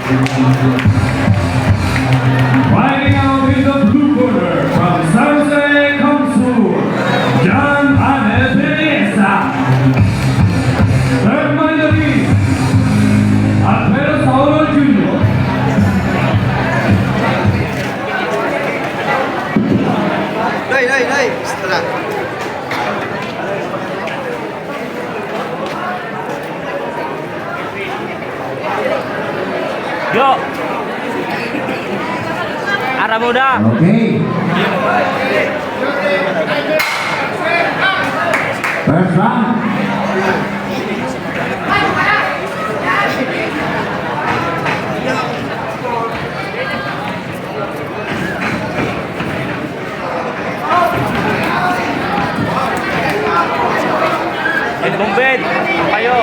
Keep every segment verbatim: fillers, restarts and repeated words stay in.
Fighting out in the blue corner from San Jose Council, John Anel Teresa. Third by the ring, Alfredo Sauro Junior. Dai, dai, dai. Tara. Yo! Aramuda! Okay. First round. Incumbent, kayo.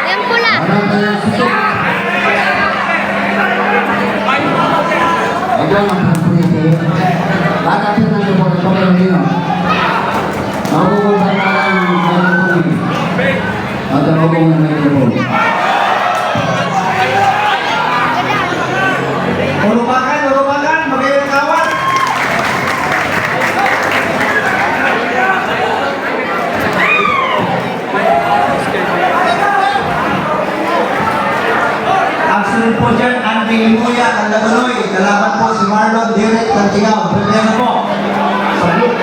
Yang pula. Ito ang pagpapalito. Bakit yun ang lugar ng pamilya? Ako po ba na ang microphone? At ang ako ng microphone. Urubakan, urubakan, magayang kawat. Ang sunod po dyan, Andy Imuya, Candaboloy. Kalaban po si Marlon Direk Santiago. Premyero po. Sa blue.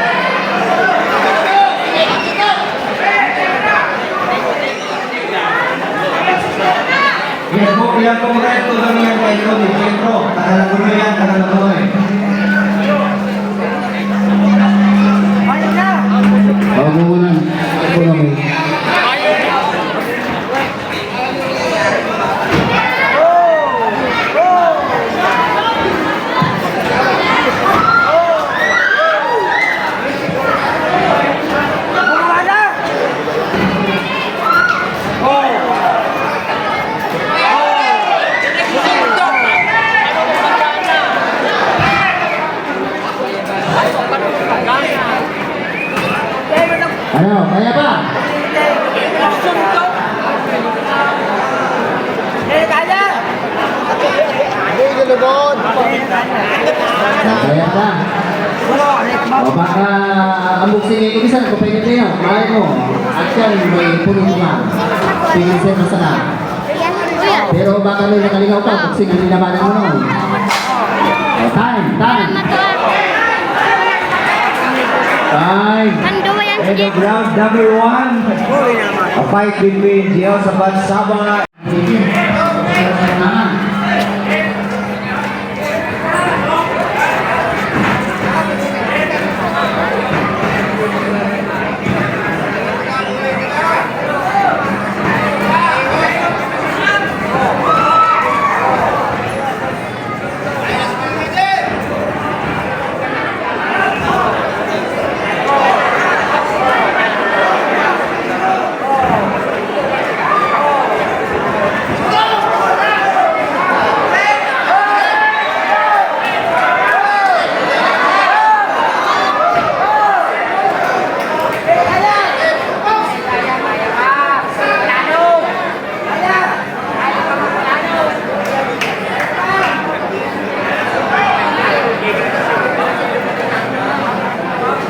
Yan po, yan po, red to the rear, kay Tony Pietro. Taga Lagunoy yan, taga Lagunoy. Bago mo na. Ako na mo. Ano? Kaya pa? Kaya pa? O baka ang boxing ito, bisan ko pwede niyo. Malay mo, action, may puno mo lang. Pinisin mo sana. Pero baka may nakalingaw ka, boxing ang linabanan mo noon. O, time, time. Time. End of round number one. A fight between Jehoshaphat Saba.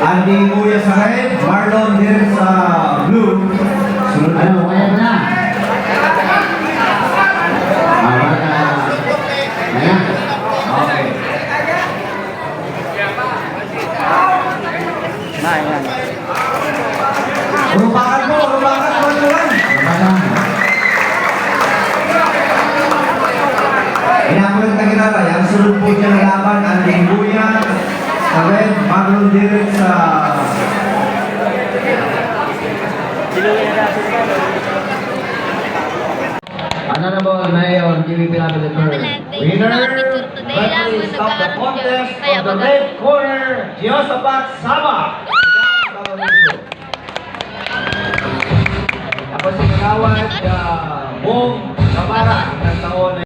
Andy Muya sa red, Marlon Dir sa blue. Sunod na. Ano, kaya na? Ah, baka, ayan. Okay. Na, yan. Urupakan po, urupakan po, urupakan. Inakulat na ginara, ang sunod po niya na laban, ang Limbuya, sa red, Marlon Direk sa Honorable Mayor Jimmy Pilapil the third. Winner, Battery Of the contest from the red corner, Jehoshaphat Saba. Tapos si Kagawad, ah, Bong Gabara, ng taon na